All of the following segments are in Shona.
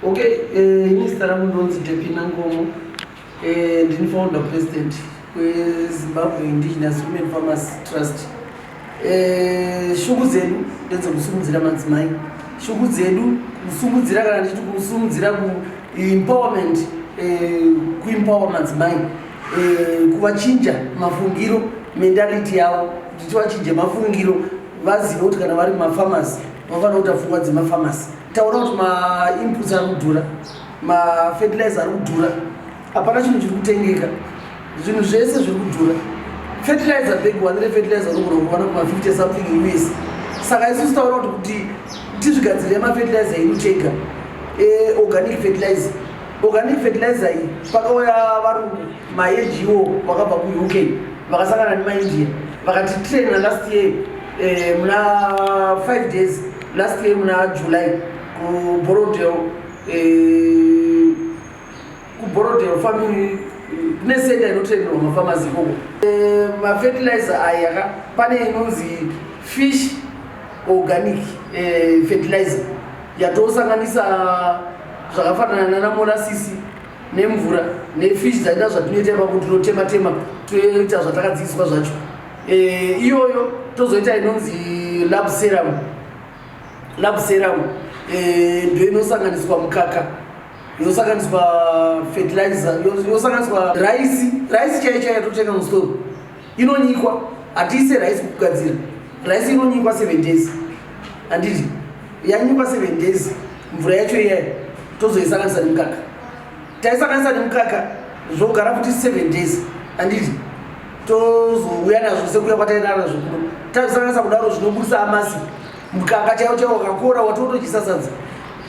Okay, ini zita rangu ndonzi Depina Nkomo. Ndini founder president weZimbabwe Indigenous Women Farmers Trust. Shungu dzedu ndedzekusimudzira madzimai. Shungu dzedu kusimudzira, kana ndichiti kusimudzira, kuempowerment, kuempower madzimai, kuvachinja mafungiro, mentality yavo, kuti tivachinje mafungiro, vazive kuti kana vari mafarmers vafanira kuita pfungwa dzemafarmers. Taura kuti mainputs ari kudhura, mafertilizer ari kudhura, hapana chinhu chiri kutengeka, zvinhu zvese zviri kudhura. Fertilizer, bag one refertilizer unogona kuwana kuma 50 something US. Saka isusu taura kuti tizvigadzirire mafertilizer edu tega, organic fertilizer. Organic fertilizer iyi, pakauya varungu, maNGO vakabva kuUK, vakasangana nemaIndia, vakatitraina last year, muna 5 days last year muna July kuBorrowdale, kuBorrowdale Farming, kune center inotrainirwa mafarmers ikoko. Mafertilizer aya ka, pane inonzi fish organic fertilizer yatosanganisa zvakafanana nana molasses nemvura nefish dzaita zvatinoita ipapo, tinotema tema toita zvatakadzidziswa zvacho. Iyoyo tozoita inonzi lab serum. Lab serum ndo inosanganiswa mukaka, yosanganiswa fertilizer, yosanganiswa rice. Rice chaiyo chaiyo yatotenga mustoro inonyikwa. Hatiise rice kugadzira rice, inonyikwa 7 days, handiti? Yanyikwa 7 days, mvura yacho iyaya tozoisanganisa nemukaka. Taisanganisa nemukaka, zvogara futi 7 days, handiti? Tozouya nazvo sekuya kwataenda nazvo kuno. Tazisanganisa kudaro, zvinobudisa amasi, mukaka chaiwo chaiwo wakakora watotochisa sadza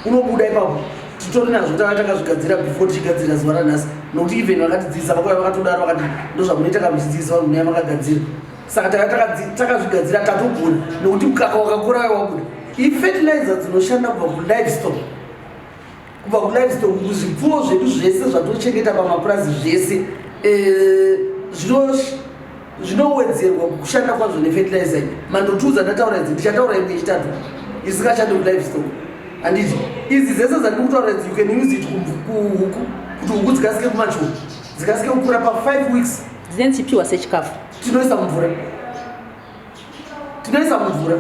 unobuda ipapo. Titori nazvo, tanga takazvigadzira before tichigadzira zuva ranhasi, nokuti even vakatidzidzisa vakauya vakatodaro, vakati ndozvamunoita kana muchidzidzisa vanhu, munaya makagadzira. Saka tanga takazvigadzira, tatogona, nokuti mukaka wakakora wabuda. Ifertilizer dzinoshanda kubva kulivestock, kubva kulivestock, kuzvipfuwo zvedu zvese zvatochengeta pamapurazi zvese, zvinowedzerwa kushanda kwazvo nefertilizer iyi. Mandotuudza ndataura idzi, ndichataura imwe yechitatu isingashandi kulivestock, handiti? Idzi dzese dzandiri kutaura idzi, you can use it kuhuku, kuti huku dzikasike kumature, dzikasike kukura pa5 weeks. Dzinenge dzichipiwa sechikafu? Tinoisa mumvura, tinoisa mumvura.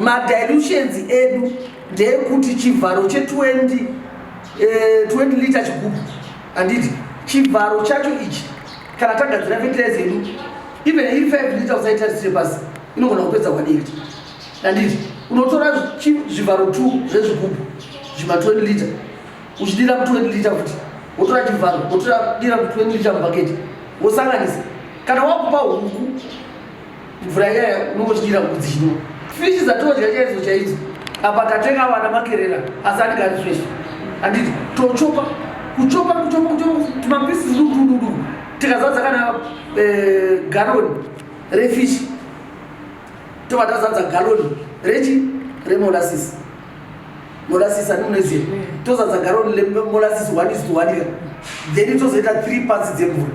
Madilutions edu ndeyekuti chivharo che20 20 liter chigubhu, handiti? Chivharo chacho ichi, kana tagadzira fertilizer yedu, even iri 5 liter, usaitarisire pasi, inogona kupedza 1 hectare, handiti? Unotora zvivharo 2 zvezvigubhu zvima 20 liter, uchidira mu20 liter futi, wotora chivharo, wotora dira mu20 liter mubhaketi, wosanganisa. Kana wakupa huku mvura iyaya, unongochidira huku dzichinwa. Fishi dzatodya chaidzo chaidzo, apa tatenga vana makerera, asi andigari fresh, handiti? Tochopa, kuchopa, kuchopa, kuchopa tumapieces dudududu, tikazadza kana garoni refishi, tobva tazadza garoni rechi remolasses. Molasses ani munoziva? Tozadza garoni remolasses 1:1 ka, then tozoita 3 parts dzemvura.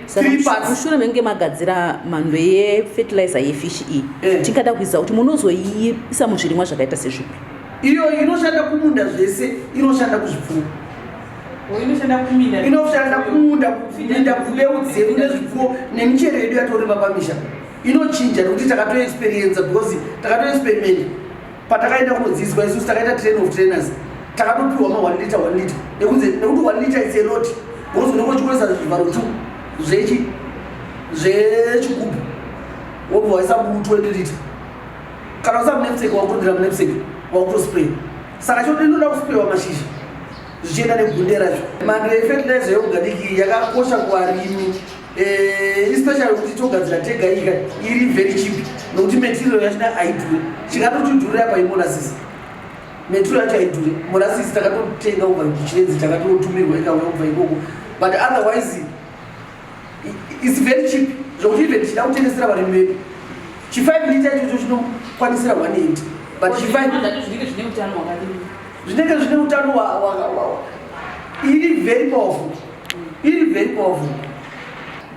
Saka Three parts. Mushure menge magadzira mhando yefertilizer yefish iyi, tingada kuziva kuti munozoiisa muzvirimwa zvakaita sezvipi? Iyo inoshanda kumunda zvese, inoshanda kuzvipfuwo. Inoshanda kuminda? Inoshanda kumunda, kuminda, kumbeu dzedu nezvipfuwo nemichero yedu yatorima pamisha. Inochinja nekuti takatoexperiensa, because takatoexperiment patakaenda kunodzidziswa isusu. Takaita train of trainers, takatopiwa ma 1 liter, 1 liter nekunze, nekuti 1 liter is a lot, because unenge uchikoresa zvivharo 2 zvechi zvechigubhu, wobva waisa mu 20 liter. Kana usa munepsek, wakutodira munepsek, wakutospray. Saka inoda kusprayiwa mashizha zvichienda negunde racho. Mhando yefertilizer yeorganic yakakosha kuvarimi, especially kuti togadzira tega ika iri very cheap, nokuti material yachona haidhuri. Chingatotidhurira apa imolasses. Material yacho haidhuri. Molasses takatotenga kubva kuChiredzi, takatotumirwa ikauya kubva ikoko, but otherwise it's very cheap, zvokuti even tichida kutengesera varimi vedu, chi5 liter ichocho chinokwanisira 180, but chi5 Zvinenge zvine utano hwakadini? Zvinenge zvine utano iri very powerful, iri very powerful.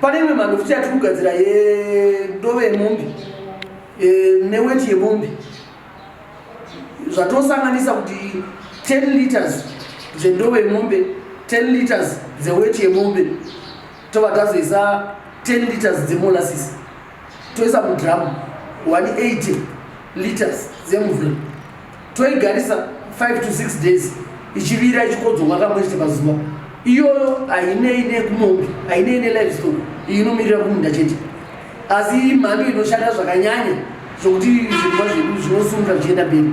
Pane imwe mhando futi yatiri kugadzira yendove yemombe neweti yemombe, zvatosanganisa kuti 10 liters dzendove yemombe, 10 liters dzeweti yemombe, tobva tazoisa 10 liters dzemolasses, toisa mudhiramu 180 liters dzemvura, toigarisa 5 to 6 days ichivira, ichikodzorwa kamwe chete pazuva. Iyoyo hainei nekumombe, hainei nelivestock, iyi inomirira kumunda chete, asi imhando inoshanda zvakanyanya zvokuti zvirimwa zvedu zvinosunga zvichienda mberi.